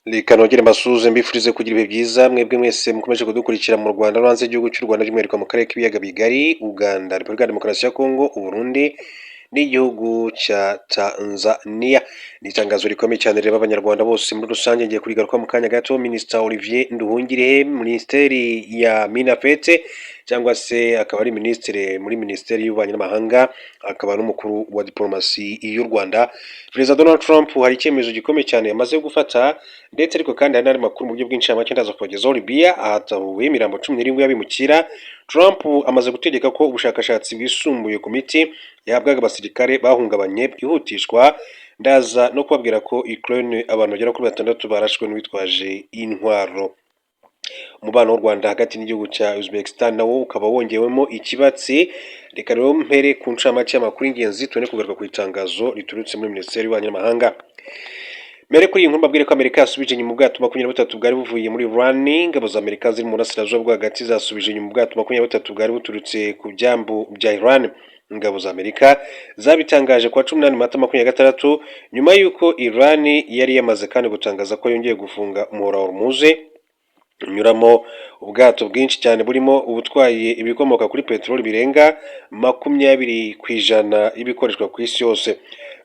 Reka nongere mbasuhuze, mbifurize kugira ibihe byiza mwebwe mwese mukomeje kudukurikira mu Rwanda no hanze y'igihugu cy'u Rwanda, by'umwihariko mu karere k'ibiyaga bigari, Uganda, Repubulika ya Demokarasi ya Kongo, Uburundi n'igihugu cya Tanzania. Ni itangazo rikomeye cyane rireba Abanyarwanda bose muri rusange, ngiye kurigaruka mu kanya gato. Minisita Olivier Nduhungirehe, Minisiteri ya MINAFFET, cyangwa se akaba ari minisitiri muri Minisiteri y'Ububanyi n'Amahanga, akaba n'umukuru wa diplomasi y'u Rwanda. Perezida Donald Trump hari icyemezo gikomeye cyane yamaze gufata, ndetse ariko kandi hari n'andi makuru mu buryo bw'incamake ndaza kubagezaho. Libya, ahatahuwe imirambo 17 y'abimukira. Trump amaze gutegeka ko ubushakashatsi bwisumbuye ku miti yahabwaga abasirikare bahungabanye bwihutishwa. Ndaza no kubabwira ko Ukraine abantu bagera kuri batandatu barashwe n'uwitwaje intwaro. Umubano w'u Rwanda hagati n'igihugu cya Uzbekistan nawo ukaba wongewemo ikibatsi. Reka rero mpere ku ncamake y'amakuru y'ingenzi, tubone kugaruka ku itangazo riturutse muri Minisiteri y'Ububanyi n'Amahanga. Mbere kuri iyi nkuru, mbabwire ko Amerika yasubije inyuma ubwato 23 bwari buvuye muri Iran. Ingabo za Amerika ziri mu burasirazuba bwo hagati zasubije inyuma ubwato 23 bwari buturutse ku byambu bya Iran. Ingabo za Amerika zabitangaje kuwa 18 Mata 26, nyuma y'uko Iran yari yamaze kandi gutangaza ko yongeye gufunga umuhora wa Hormuz unyuramo ubwato bwinshi cyane burimo ubutwaye ibikomoka kuri peteroli birenga 20% y'ibikoreshwa ku isi yose.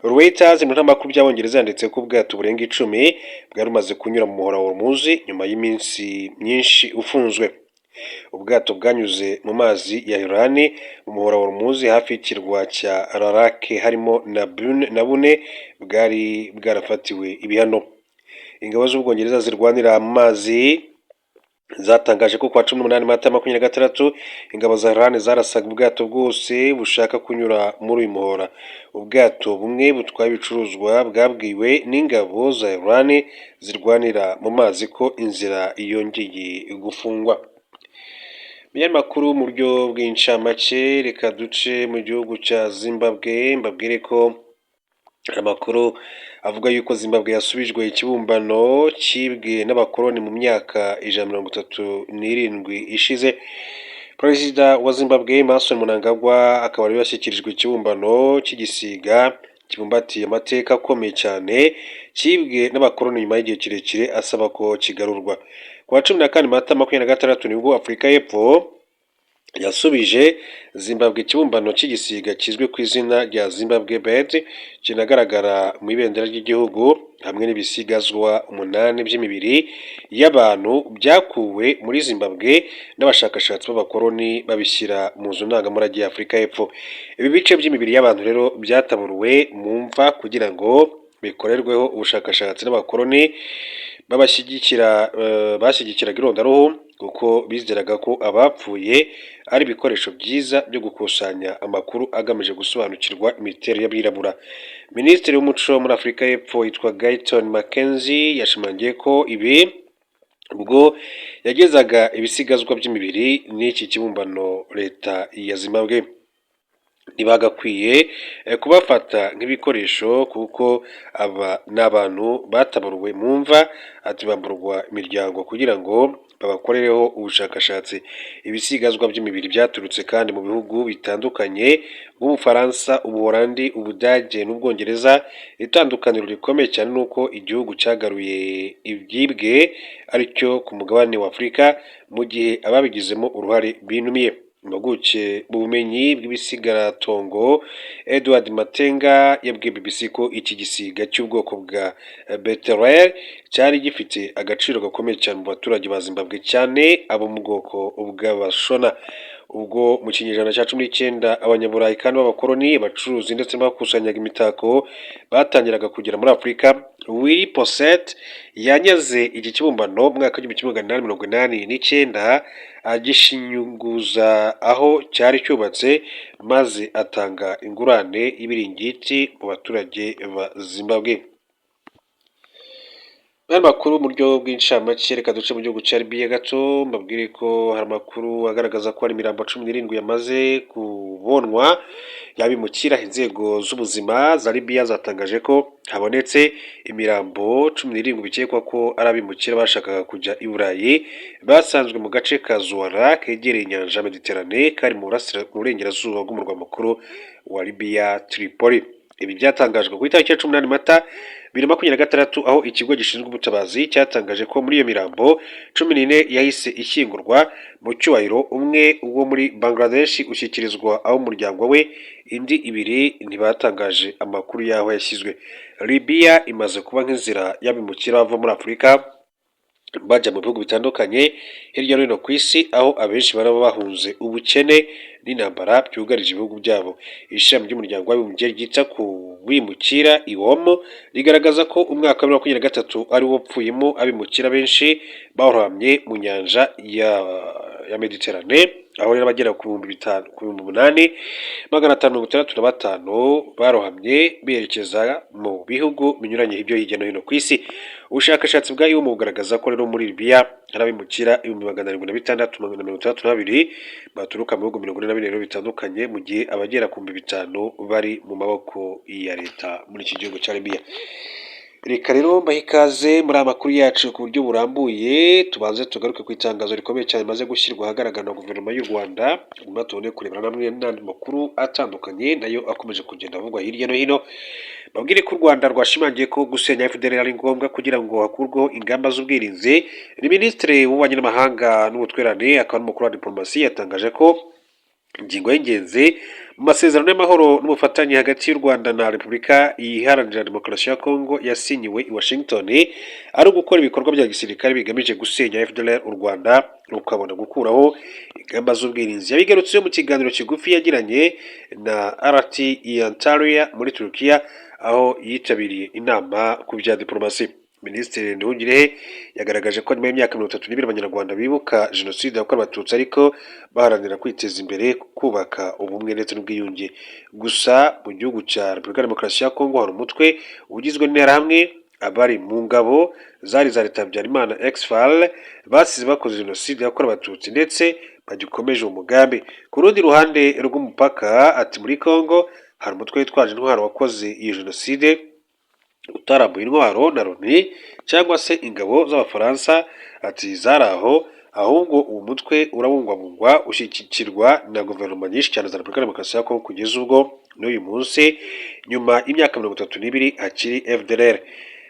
Reuters mu ntamakuru by'Abongereza yanditse ko ubwato burenga 10 bwari bumaze kunyura mu muhora wa Hormuz nyuma y'iminsi myinshi ufunzwe. Ubwato bwanyuze mu mazi ya Iran mu muhora wa Hormuz hafi y'ikirwa cya Larak, harimo na bune bwari bwarafatiwe ibihano. Ingabo z'Ubwongereza zirwanira mu mazi zatangaje ko kuwa 18 Mata 26 ingabo za Iran zarasaga ubwato bwose bushaka kunyura muri uyu muhora. Ubwato bumwe butwaye ibicuruzwa bwabwiwe n'ingabo za Iran zirwanira mu mazi ko inzira yongeye gufungwa. Binyamakuru, mu buryo bw'incamake, reka duce mu gihugu cya Zimbabwe, mbabwire ko amakuru avuga yuko Zimbabwe yasubijwe ikibumbano cyibwe n'abakoloni mu myaka 137 ishize. Perezida wa Zimbabwe Emmerson Mnangagwa akaba ariwe yashyikirijwe ikibumbano cy'igisiga kibumbatiye amateka akomeye cyane, cyibwe n'abakoloni nyuma y'igihe kirekire asaba ko kigarurwa. Ku wa 14 Mata 26 nibwo Afurika y'Epfo yasubije Zimbabwe ikibumbano cy'igisiga kizwi ku izina rya Zimbabwe Bird, kinagaragara mu ibendera ry'igihugu, hamwe n'ibisigazwa umunani by'imibiri y'abantu byakuwe muri Zimbabwe n'abashakashatsi b'abakoloni babishyira mu nzu ndangamurage ya Afurika y'Epfo. Ibi bice by'imibiri y'abantu rero byataburuwe mu mva kugira ngo bikorerweho ubushakashatsi n'abakoloni babashyigikira bashyigikiraga irondaruhu, kuko bizeraga ko abapfuye ari ibikoresho byiza byo gukusanya amakuru agamije gusobanukirwa imiterere y'abirabura. Minisitiri w'Umuco muri Afurika y'Epfo yitwa Gayton McKenzie yashimangiye ko ibi ubwo yagezaga ibisigazwa by'imibiri n'iki kibumbano leta ya Zimbabwe. Ntibagakwiye kubafata nk'ibikoresho, kuko aba ni abantu batabaruwe mu mva, ati bamburwa imiryango kugira ngo babakorereho ubushakashatsi. Ibisigazwa by'imibiri byaturutse kandi mu bihugu bitandukanye nk'Ubufaransa, Ubuholandi, Ubudage n'Ubwongereza. Itandukaniro rikomeye cyane ni uko igihugu cyagaruye ibyibwe aricyo ku mugabane wa Afurika, mu gihe ababigizemo uruhare binumiye. Impuguke mu bumenyi bw'imisigaratongo Edward Matenga yabwiye BBC ko iki gisiga cy'ubwoko bwa Bateleur cyari gifite agaciro gakomeye cyane mu baturage ba Zimbabwe, cyane abo mu bwoko bw'Abashona. Ubwo mu kinyejana cya 19 Abanyaburayi kandi b'abakoloni, abacuruzi ndetse n'abakusanyaga imitako batangiraga kugera muri Afurika, Willy Posselt yanyaze iki kibumbano mu mwaka w'1889, agishinyuguza aho cyari cyubatse, maze atanga ingurane y'ibiringiti mu baturage ba Zimbabwe. Aya makuru mu buryo bw'incamake, reka duce mu gihugu cya Libya gato, mbabwire ko hari amakuru agaragaza ko hari imirambo 17 yamaze kubonwa y'abimukira. Inzego z'ubuzima za Libya zatangaje ko habonetse imirambo 17 bikekwa ko ari abimukira bashakaga kujya i Burayi, basanzwe mu gace ka Zuwara kegereye inyanja Mediterane, kari mu burengerazuba bw'umurwa mukuru wa Libya, Tripoli. Ibi byatangajwe ku itariki ya 18 Mata 2026, aho ikigo gishinzwe ubutabazi cyatangaje ko muri iyo mirambo 14 yahise ishyingurwa mu cyubahiro, umwe wo muri Bangladesh ushyikirizwa aho umuryango we, indi ibiri ntibatangaje amakuru y'aho yashyizwe. Libya imaze kuba nk'inzira y'abimukira bava muri Afurika bajya mu bihugu bitandukanye hirya no hino ku isi, aho abenshi baraba bahunze ubukene n'intambara byugarije ibihugu byabo. Ishami ry'Umuryango w'Abibumbye ryita ku bimukira, IOM, rigaragaza ko umwaka wa 2023 ari wo wapfuyemo abimukira benshi barohamye mu nyanja ya Mediterane, aho rero abagera ku 5000, ku 8565 barohamye berekeza mu bihugu binyuranye byo hirya no hino ku isi. Ubushakashatsi bwa IOM bugaragaza ko rero muri Libya hari abimukira 706,662 baturuka mu bihugu 44 rero bitandukanye, mu gihe abagera ku 5000 bari mu maboko ya leta muri iki gihugu cya Libya. Reka rero mbahe ikaze muri aya makuru yacu ku buryo burambuye. Tubanze tugaruke ku itangazo rikomeye cyane rimaze gushyirwa ahagaragara na guverinoma y'u Rwanda, nyuma tubone kurebera namwe n'andi makuru atandukanye nayo akomeje kugenda avugwa hirya no hino. Babwire ko u Rwanda rwashimangiye ko gusenya FDLR ari ngombwa kugira ngo hakurweho ingamba z'ubwirinzi. Ni Minisitiri w'Ububanyi n'Amahanga n'Ubutwererane akaba n'umukuru wa diplomasi yatangaje ko ingingo y'ingenzi mu masezerano y'amahoro n'ubufatanye hagati y'u Rwanda na Repubulika Iharanira Demokarasi ya Kongo yasinyiwe i Washington ari ugukora ibikorwa bya gisirikare bigamije gusenya FDLR, u Rwanda rukabona gukuraho ingamba z'ubwirinzi. Yabigarutseho mu kiganiro kigufi yagiranye na RT i Antalya muri Turukiya, aho yitabiriye inama ku bya diplomasi. Minisitiri Nduhungirehe yagaragaje ko nyuma y'imyaka 32 Abanyarwanda bibuka Jenoside yakorewe Abatutsi, ariko baharanira kwiteza imbere, kubaka ubumwe ndetse n'ubwiyunge. Gusa mu gihugu cya Repubulika ya Demokarasi ya Kongo hari umutwe ugizwe n'Interahamwe, abari mu ngabo zari za leta Habyarimana, ex-FAR, basize bakoze Jenoside yakorewe Abatutsi ndetse bagikomeje uwo mugambi. Ku rundi ruhande rw'umupaka, ati muri Kongo hari umutwe witwaje intwaro wakoze iyo Jenoside utarambuye intwaro na Loni cyangwa se ingabo z'Abafaransa, ati zari aho, ahubwo uwo mutwe urabungwabungwa, ushyigikirwa na guverinoma nyinshi cyane za Repubulika ya Demokarasi ya Kongo, kugeza ubwo n'uyu munsi nyuma y'imyaka 32 hakiri FDLR.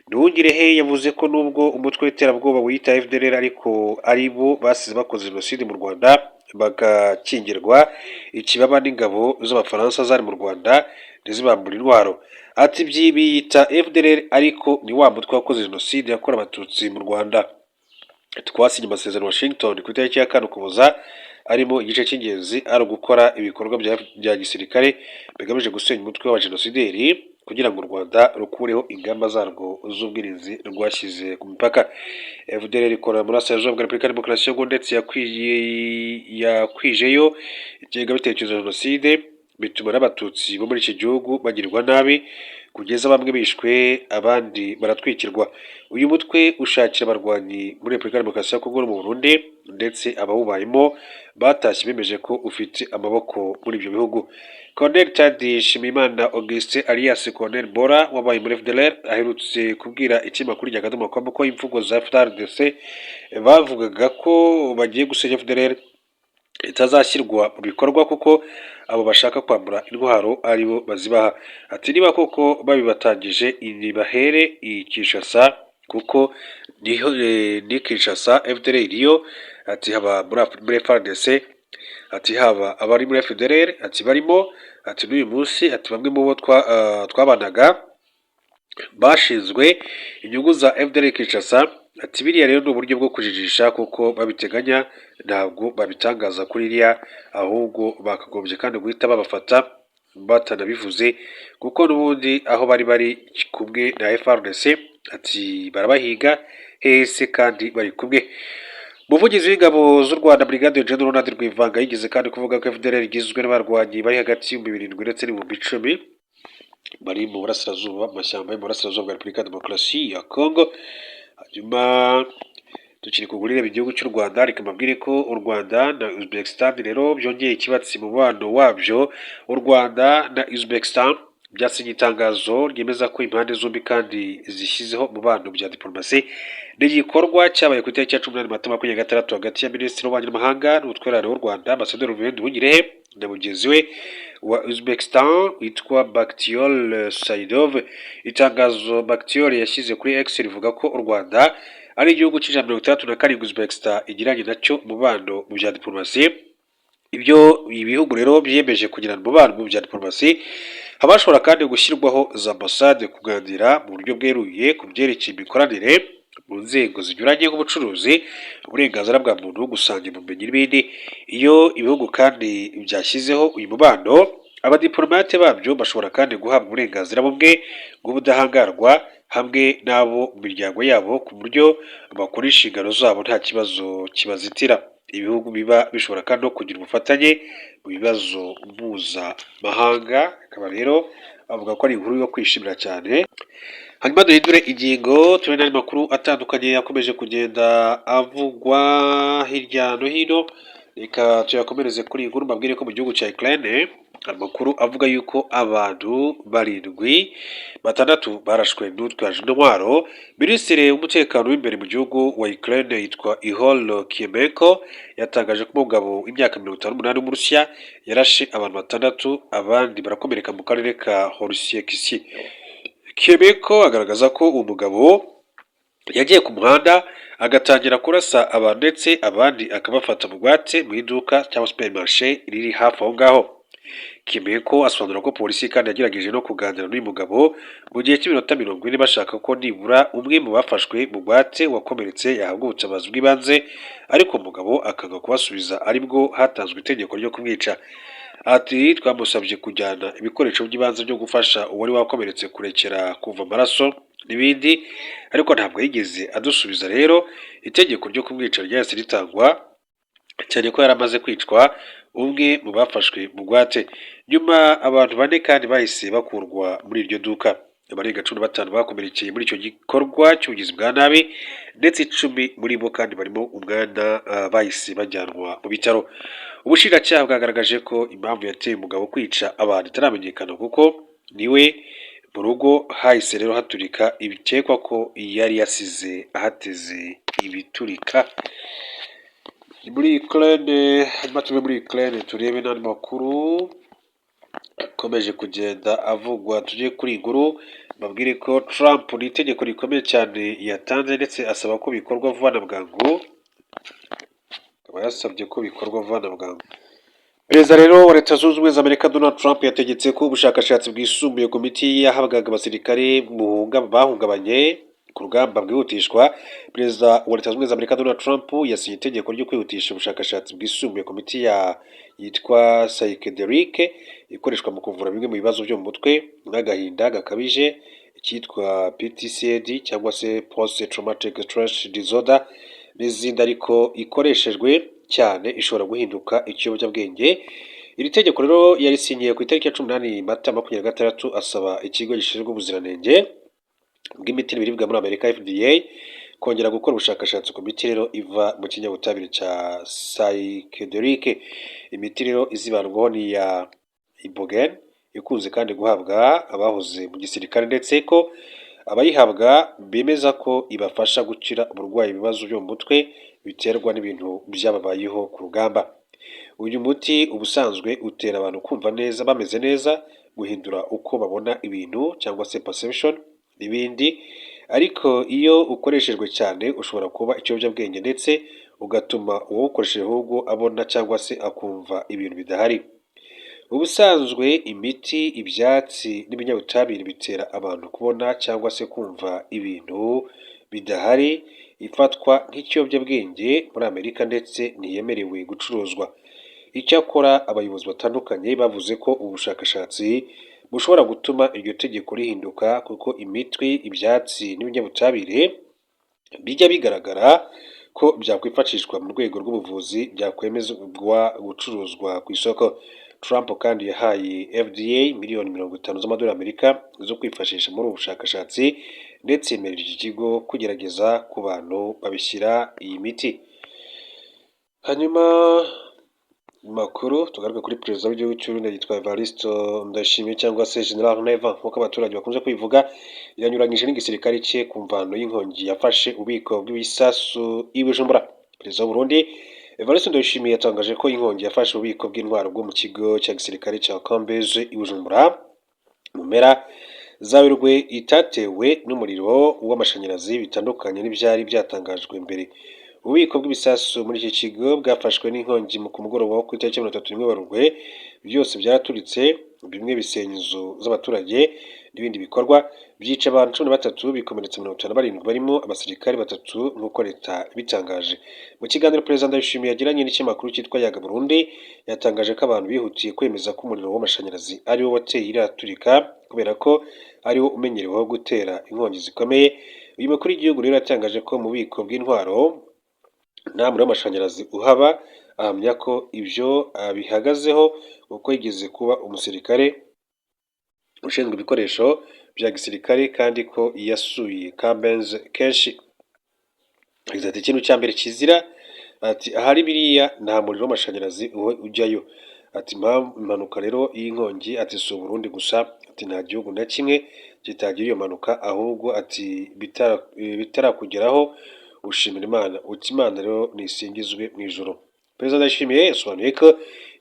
Nduhungirehe yavuze ko nubwo umutwe w'iterabwoba wiyita FDLR ariko ari bo basize bakoze Jenoside mu Rwanda, bagakingirwa ikibaba n'ingabo z'Abafaransa zari mu Rwanda ntizibambure intwaro. Ati biyita FDLR ariko ni wa mutwe wakoze Jenoside yakorewe Abatutsi mu Rwanda. Twasinye amasezerano Washington ku itariki ya 4 Ukuboza, arimo igice cy'ingenzi ari ugukora ibikorwa bya gisirikare bigamije gusenya umutwe w'abajenosideri kugira ngo u Rwanda rukureho ingamba zarwo z'ubwirinzi rwashyize ku mipaka. FDLR ikorera mu burasirazuba bwa Repubulika ya Demokarasi ya Kongo ndetse yakwijeyo ingengabitekerezo ya Jenoside, bituma n'Abatutsi bo muri iki gihugu bagirwa nabi kugeza bamwe bishwe, abandi baratwikirwa. Uyu mutwe ushakira abarwanyi muri Repubulika ya Demokarasi ya Kongo no mu Burundi, ndetse abawubayemo batashye bemeje ko ufite amaboko muri ibyo bihugu. Colonel Tadi Nshimiyimana Augustin alias Colonel Bora wabaye muri FDLR aherutse kubwira ikinyamakuru rya Akadomo com ko imvugo za FARDC bavugaga ko bagiye gusenya FDLR itazashyirwa mu bikorwa, kuko abo bashaka kwambura intwaro aribo bazibaha. Ati niba koko babibatangije nibahere i Kinshasa, kuko niho ni Kinshasa FDLR iriyo. Ati haba muri FARDC, ati haba abari muri FDLR, ati barimo, ati n'uyu munsi, ati bamwe mu bo twabanaga bashinzwe inyungu za FDLR Kinshasa. Ati biriya rero ni uburyo bwo kujijisha, kuko babiteganya ntabwo babitangaza kuri iriya, ahubwo bakagombye kandi guhita babafata batanabivuze, kuko n'ubundi aho bari bari kumwe na FARDC. Ati barabahiga hese kandi bari kumwe? Umuvugizi w'ingabo z'u Rwanda, Brigadier General Ronald Rwivanga, yigeze kandi kuvuga ko FDLR igizwe n'abarwanyi bari hagati y'7,000 ndetse n'10,000 bari mu burasirazuba, mu mashyamba yo mu burasirazuba bwa Repubulika ya Demokarasi ya Kongo. Hanyuma tukiri kugurira igihugu cy'u Rwanda, reka mbabwire ko u Rwanda na Uzbekistan rero byongeye ikibatsi mu mubano wabyo. U Rwanda na Uzbekistan byasinye itangazo ryemeza ko impande zombi kandi zishyizeho umubano bya diplomasi. Ni igikorwa cyabaye ku itariki ya 18 Mata 26 hagati ya Minisitiri w'Ububanyi n'Amahanga n'Ubutwererane w'u Rwanda, Ambasaderi Olivier Nduhungirehe, na mugenzi we wa Uzbekistan witwa Bakhtiyor Saidov. Itangazo Bakhtiyor yashyize kuri X rivuga ko u Rwanda ari igihugu cya 167 Uzbekistan igiranye nacyo umubano mu bya diplomasi. Ibyo ibihugu rero byiyemeje kugirana umubano mu bya diplomasi, haba hashobora kandi gushyirwaho za ambasade, kuganira mu buryo bweruye ku byerekeye imikoranire mu nzego zinyuranye nk'ubucuruzi, uburenganzira bwa muntu, gusangira ubumenyi n'ibindi. Iyo ibihugu kandi byashyizeho uyu mubano, abadiplomate babyo bashobora kandi guhabwa uburenganzira bumwe bw'ubudahangarwa hamwe n'abo mu miryango yabo, ku buryo bakora inshingano zabo nta kibazo kibazitira. Ibihugu biba bishobora kandi no kugira ubufatanye mu bibazo mpuzamahanga. Akaba rero bavuga ko ari inkuru yo kwishimira cyane. Hanyuma duhindure ingingo, turebe n'andi makuru atandukanye yakomeje kugenda avugwa hirya no hino. Reka tuyakomereze kuri iyi nkuru, mbabwire ko mu gihugu cya Ukraine amakuru avuga yuko abantu barindwi, batandatu barashwe n'utwaje intwaro. Minisitiri w'umutekano w'imbere mu gihugu wa Ukraine yitwa Ihor Klymenko yatangaje ko umugabo w'imyaka 58 w'Umurusiya yarashe abantu batandatu, abandi barakomereka mu karere ka Holosiivskyi. Klymenko agaragaza ko uwo mugabo yagiye ku muhanda agatangira kurasa abantu, ndetse abandi akabafata bugwate mu iduka cyangwa supermarché riri hafi aho ngaho. Klymenko asobanura ko polisi kandi yagerageje no kuganira n'uyu mugabo mu gihe cy'iminota 40, bashaka ko nibura umwe mu bafashwe bugwate wakomeretse yahabwa ubutabazi bw'ibanze, ariko umugabo akanga kubasubiza, aribwo hatanzwe itegeko ryo kumwica. Ati: "Twamusabye kujyana ibikoresho by'ibanze byo gufasha uwari wakomeretse kurekera kuva amaraso n'ibindi, ariko ntabwo yigeze adusubiza. Rero itegeko ryo kumwica ryahise ritangwa, cyane ko yari amaze kwicwa umwe mu bafashwe bugwate. Nyuma abantu bane kandi bahise bakurwa muri iryo duka. Abarenga 15 bakomerekeye muri icyo gikorwa cy'ubugizi bwa nabi, ndetse 10 muri bo kandi barimo umwana bahise bajyanwa mu bitaro. Ubushinjacyaha bwagaragaje ko impamvu yateye umugabo kwica abantu itaramenyekana, kuko niwe mu rugo hahise rero haturika, ibikekwa ko yari yasize ahateze ibiturika. Ni muri Ukraine. Hanyuma tuve muri Ukraine turebe n'andi makuru akomeje kugenda avugwa. Tujye kuri iyi nkuru, mbabwire ko Trump ni itegeko rikomeye cyane yatanze, ndetse asaba ko bikorwa vuba na bwangu, akaba yasabye ko bikorwa vuba na bwangu. Perezida rero wa Leta Zunze Ubumwe za Amerika Donald Trump yategetse ko ubushakashatsi bwisumbuye ku miti yahabwaga abasirikare bahungabanye ku rugamba bwihutishwa. Perezida wa Leta Zunze Ubumwe za Amerika Donald Trump yasinye itegeko ryo kwihutisha ubushakashatsi bwisumbuye ku miti ya yitwa psychedelic, ikoreshwa mu kuvura bimwe mu bibazo byo mu mutwe n'agahinda gakabije, icyitwa PTSD cyangwa se post traumatic stress disorder n'izindi, ariko ikoreshejwe cyane ishobora guhinduka ikiyobyabwenge. Iri tegeko rero yarisinyiye ku itariki ya 18 Mata 26, asaba ikigo gishinzwe ubuziranenge bw'imiti n'ibiribwa muri Amerika, FDA, kongera gukora ubushakashatsi ku miti rero iva mu kinyabutabire cya psychedelic. Imiti rero izibandwaho ni iya ibogaine, ikunze kandi guhabwa abahoze mu gisirikare, ndetse ko abayihabwa bemeza ko ibafasha gukira uburwayi, ibibazo byo mu mutwe biterwa n'ibintu byababayeho ku rugamba. Uyu muti ubusanzwe utera abantu kumva neza, bameze neza, guhindura uko babona ibintu cyangwa se perception n'ibindi, ariko iyo ukoreshejwe cyane ushobora kuba ikiyobyabwenge, ndetse ugatuma uwawukoresheje ahubwo abona cyangwa se akumva ibintu bidahari. Ubusanzwe imiti, ibyatsi n'ibinyabutabire bitera abantu kubona cyangwa se kumva ibintu bidahari ifatwa nk'ikiyobyabwenge muri Amerika, ndetse ntiyemerewe gucuruzwa. Icyakora abayobozi batandukanye bavuze ko ubu bushakashatsi bushobora gutuma iryo tegeko rihinduka, kuko imiti, ibyatsi n'ibinyabutabire bijya bigaragara ko byakwifashishwa mu rwego rw'ubuvuzi byakwemezwa gucuruzwa ku isoko. Trump kandi yahaye FDA miliyoni 50 z'amadolari Amerika zo kwifashisha muri ubu bushakashatsi, ndetse yemerera iki kigo kugerageza ku bantu babishyira iyi miti. Hanyuma makuru tugaruke kuri perezida w'igihugu cy'Uburundi yitwa Evariste Ndayishimiye cyangwa se General Neva nk'uko abaturage bakunze kwivuga, yanyuranyije n'igisirikare cye ku mvano y'inkongi yafashe ububiko bw'ibisasu i Bujumbura. Perezida w'u Burundi Evariste Ndayishimiye yatangaje ko inkongi yafashe ububiko bw'intwaro bwo mu kigo cya gisirikare cya Kambeze i Bujumbura mu mpera za Werurwe itatewe n'umuriro w'amashanyarazi, bitandukanye n'ibyari byatangajwe mbere. Ububiko bw'ibisasu muri iki kigo bwafashwe n'inkongi ku mugoroba wo ku itariki 31 Werurwe, byose byaraturitse, bimwe bisenya inzu z'abaturage n'ibindi bikorwa, byica abantu 13, bikomeretsa 57 barimo abasirikare batatu, nk'uko leta ibitangaje. Mu kiganiro Perezida Ndayishimiye yagiranye n'ikinyamakuru cyitwa Yaga Burundi, yatangaje ko abantu bihutiye kwemeza ko umuriro w'amashanyarazi ariwo wateye iriya turika kubera ko ariwo umenyereweho gutera inkongi zikomeye. Uyu mukuru w'igihugu rero yatangaje ko mu bubiko bw'intwaro nta muriro w'amashanyarazi uhaba, ahamya ko ibyo abihagazeho kuko yigeze kuba umusirikare ushinzwe ibikoresho bya gisirikare kandi ko yasuye Kambenze kenshi. Yagize ati: "Ikintu cya mbere kizira," ati, "ahari biriya nta muriro w'amashanyarazi ujyayo." Ati: "Impanuka rero y'inkongi," ati, "si Uburundi gusa," ati, "nta gihugu na kimwe kitagira iyo mpanuka." Ahubwo ati: "Bitarakugeraho ushimira Imana," uti: "Imana rero nisingizwe mu ijuru." Perezida Ndayishimiye yasobanuye ko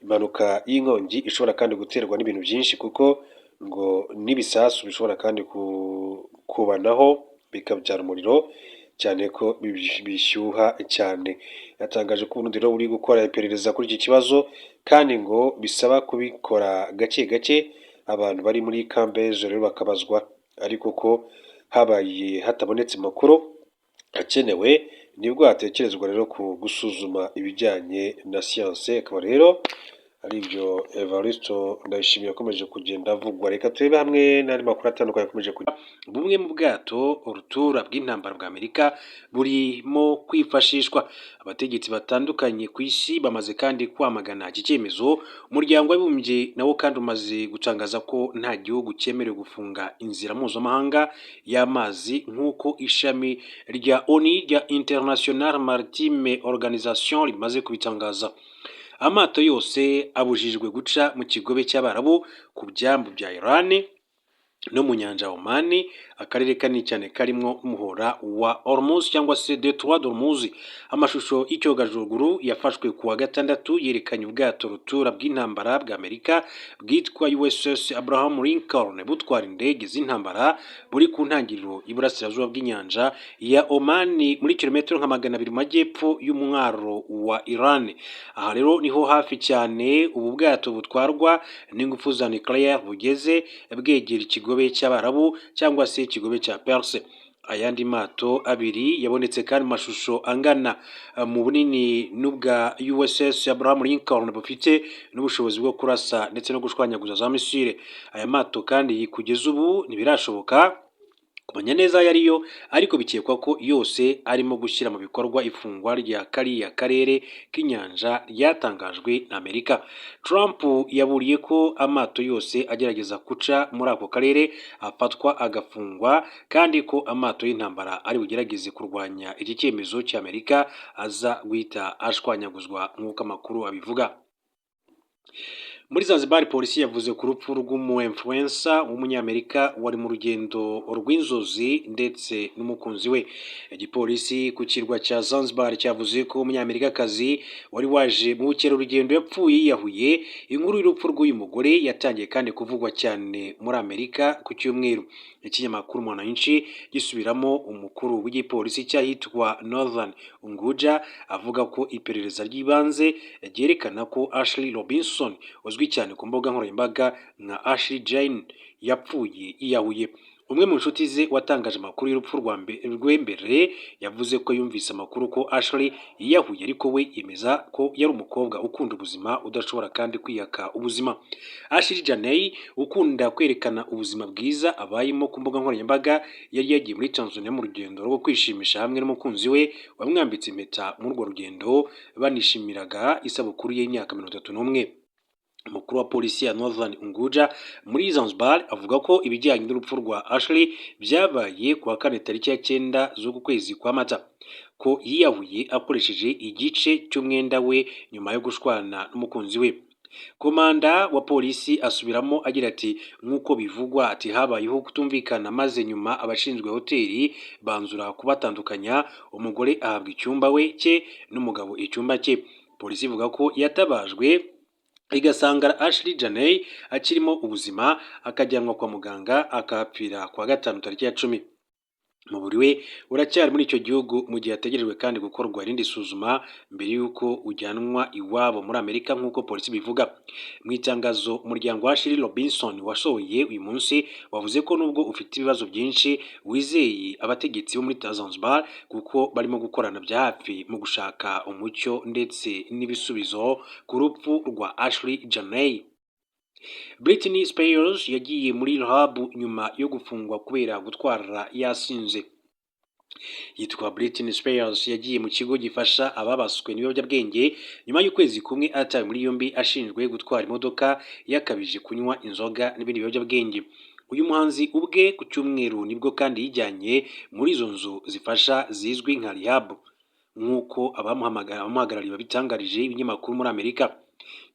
impanuka y'inkongi ishobora kandi guterwa n'ibintu byinshi, kuko ngo n'ibisasu bishobora kandi kubanaho bikabyara umuriro, cyane ko bishyuha cyane. Yatangaje ko Uburundi rero buri gukora iperereza kuri iki kibazo, kandi ngo bisaba kubikora gake gake, abantu bari muri Kambezo rero bakabazwa, ariko ko habaye hatabonetse amakuru akenewe nibwo hatekerezwa rero ku gusuzuma ibijyanye na siyanse. Akaba rero ari ibyo Evariste Ndayishimiye yakomeje kugenda avugwa. Reka turebe hamwe n'andi makuru atandukanye akomeje kugenda. Bumwe mu bwato rutura bw'intambara bwa Amerika burimo kwifashishwa. Abategetsi batandukanye ku isi bamaze kandi kwamagana iki cyemezo. Umuryango w'Abibumbye nawo kandi umaze gutangaza ko nta gihugu cyemerewe gufunga inzira mpuzamahanga y'amazi, nk'uko ishami rya ONU rya International Maritime Organization rimaze kubitangaza. Amato yose abujijwe guca mu kigobe cy'Abarabu, ku byambu bya Iran no mu nyanja ya Oman, akarere kanini cyane karimo umuhora wa Hormuz cyangwa se Détroit d'Hormuz. Amashusho y'icyogajuru yafashwe ku wa gatandatu yerekanye ubwato rutura bw'intambara bwa Amerika bwitwa USS Abraham Lincoln butwara indege z'intambara, buri ku ntangiriro y'iburasirazuba bw'inyanja ya Oman, muri kilometero nka 200 mu majyepfo y'umwaro wa Iran. Aha rero niho hafi cyane ubu bwato butwarwa n'ingufu za nucléaire bugeze bwegera ikigobe cy'Abarabu cyangwa se ikigobe cya Perse. Ayandi mato abiri yabonetse kandi mu mashusho angana mu bunini n'ubwa USS Abraham Lincoln, bufite n'ubushobozi bwo kurasa ndetse no gushwanyaguza za misile. Aya mato kandi kugeza ubu ntibirashoboka kumenya neza ayo ariyo, ariko bikekwa ko yose arimo gushyira mu bikorwa ifungwa rya kariya karere k'inyanja ryatangajwe na Amerika. Trump yaburiye ko amato yose agerageza guca muri ako karere afatwa agafungwa, kandi ko amato y'intambara ari bugerageze kurwanya iki cyemezo cy'Amerika aza guhita ashwanyaguzwa, nk'uko amakuru abivuga. Muri Zanzibar, polisi yavuze ku rupfu rw'umu influencer w'umunyamerika wari mu rugendo rw'inzozi ndetse n'umukunzi we. Igipolisi ku kirwa cya Zanzibar cyavuze ko umunyamerikakazi wari waje mu bukerarugendo yapfuye yiyahuye. Inkuru y'urupfu rw'uyu mugore yatangiye kandi kuvugwa cyane muri Amerika ku cyumweru. Ikinyamakuru Mwananchi gisubiramo umukuru w'igipolisi cy'ahitwa Northern Unguja avuga ko iperereza ry'ibanze ryerekana ko Ashley Robinson, uzwi cyane ku mbuga nkoranyambaga nka Ashley Jane, yapfuye yiyahuye. Umwe mu nshuti ze watangaje amakuru y'urupfu rwe mbere yavuze ko yumvise amakuru ko Ashley yiyahuye, ariko we yemeza ko yari umukobwa ukunda ubuzima, udashobora kandi kwiyaka ubuzima. Ashley Janey, ukunda kwerekana ubuzima bwiza abayemo ku mbuga nkoranyambaga, yari yagiye muri Tanzania mu rugendo rwo kwishimisha hamwe n'umukunzi we wamwambitse impeta muri urwo rugendo, banishimiraga isabukuru ye y'imyaka 31. Umukuru wa polisi ya Northern Unguja muri Zanzibar avuga ko ibijyanye n'urupfu rwa Ashley byabaye ku wa kane tariki ya 9 z'uku kwezi kwa Mata, ko yiyahuye akoresheje igice cy'umwenda we nyuma yo gushwana n'umukunzi we. Komanda wa polisi asubiramo agira ati: "Nk'uko bivugwa," ati, "habayeho kutumvikana, maze nyuma abashinzwe hoteli banzura kubatandukanya, umugore ahabwa icyumba we cye n'umugabo icyumba cye." Polisi ivuga ko yatabajwe igasanga Ashley Janae akirimo ubuzima, akajyanwa kwa muganga, akahapfira kuwa gatanu tariki ya 10. Umubiri we uracyari muri icyo gihugu mu gihe hategerejwe kandi gukorwa irindi suzuma mbere y'uko ujyanwa iwabo muri Amerika, nk'uko polisi ibivuga. Mu itangazo umuryango wa Ashley Robinson wasohoye uyu munsi, wavuze ko nubwo ufite ibibazo byinshi, wizeye abategetsi bo muri Zanzibar kuko barimo gukorana bya hafi mu gushaka umucyo ndetse n'ibisubizo ku rupfu rwa Ashley Janae. Britney Spears yagiye muri rehab nyuma yo gufungwa kubera gutwara yasinze. Yitwa Britney Spears yagiye mu kigo gifasha ababaswe n'ibiyobyabwenge nyuma y'ukwezi kumwe atawe muri yombi ashinjwe gutwara imodoka yakabije kunywa inzoga n'ibindi biyobyabwenge. Uyu muhanzi ubwe ku cyumweru nibwo kandi yijyanye muri izo nzu zifasha zizwi nka rehab, nk'uko abamuhagarariye babitangarije ibinyamakuru muri Amerika.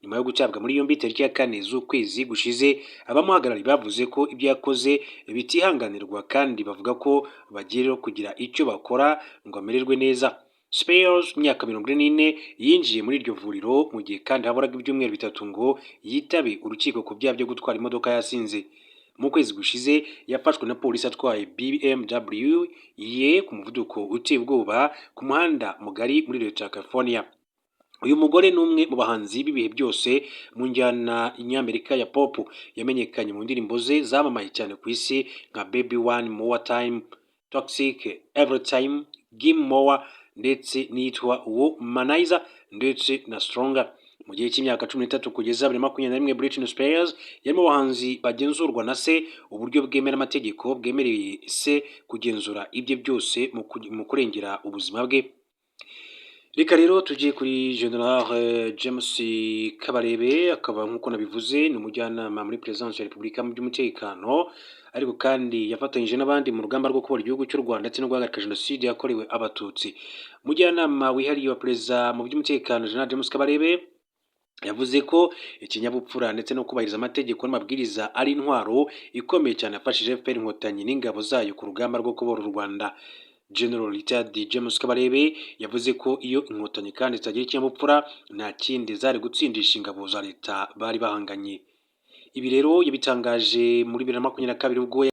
Nyuma yo gutabwa muri yombi tariki ya 4 z'ukwezi gushize, abamuhagarariye bavuze ko ibyo yakoze bitihanganirwa, kandi bavuga ko bagiye rero kugira icyo bakora ngo amererwe neza. Spears, imyaka 44, yinjiye muri iryo vuriro mu gihe kandi haburaga ibyumweru 3 ngo yitabe urukiko ku byaha byo gutwara imodoka yasinze. Mu kwezi gushize yafashwe na polisi atwaye BMW ye ku muvuduko uteye ubwoba ku muhanda mugari muri leta ya California. Uyu mugore ni umwe mu bahanzi b'ibihe byose mu njyana nyamerika ya pop. Yamenyekanye mu ndirimbo ze zamamaye cyane ku isi nka Baby One More Time, Toxic, Every Time, Gimme More ndetse n'iyitwa Womanizer ndetse na Stronger. Mu gihe cy'imyaka 13 kugeza 2021, Britney Spears yari mu bahanzi bagenzurwa na se, uburyo bwemera amategeko bwemereye se kugenzura ibye byose mu kurengera ubuzima bwe. Reka rero tujye kuri General James Kabarebe, akaba nk'uko nabivuze ni umujyanama muri Perezidansi ya Repubulika mu by'umutekano, ariko kandi yafatanyije n'abandi mu rugamba rwo kubohora igihugu cy'u Rwanda ndetse no guhagarika jenoside yakorewe Abatutsi. Umujyanama wihariye wa perezida mu by'umutekano, General James Kabarebe, yavuze ko ikinyabupfura ndetse no kubahiriza amategeko n'amabwiriza ari intwaro ikomeye cyane yafashije FPR Inkotanyi n'ingabo zayo ku rugamba rwo kubohora u Rwanda. General Retired James Kabarebe yavuze ko iyo Inkotanyi kandi zitagira ikinyabupfura, nta kindi zari gutsindisha ingabo za leta bari bahanganye. Ibi rero yabitangaje muri 2022 ubwo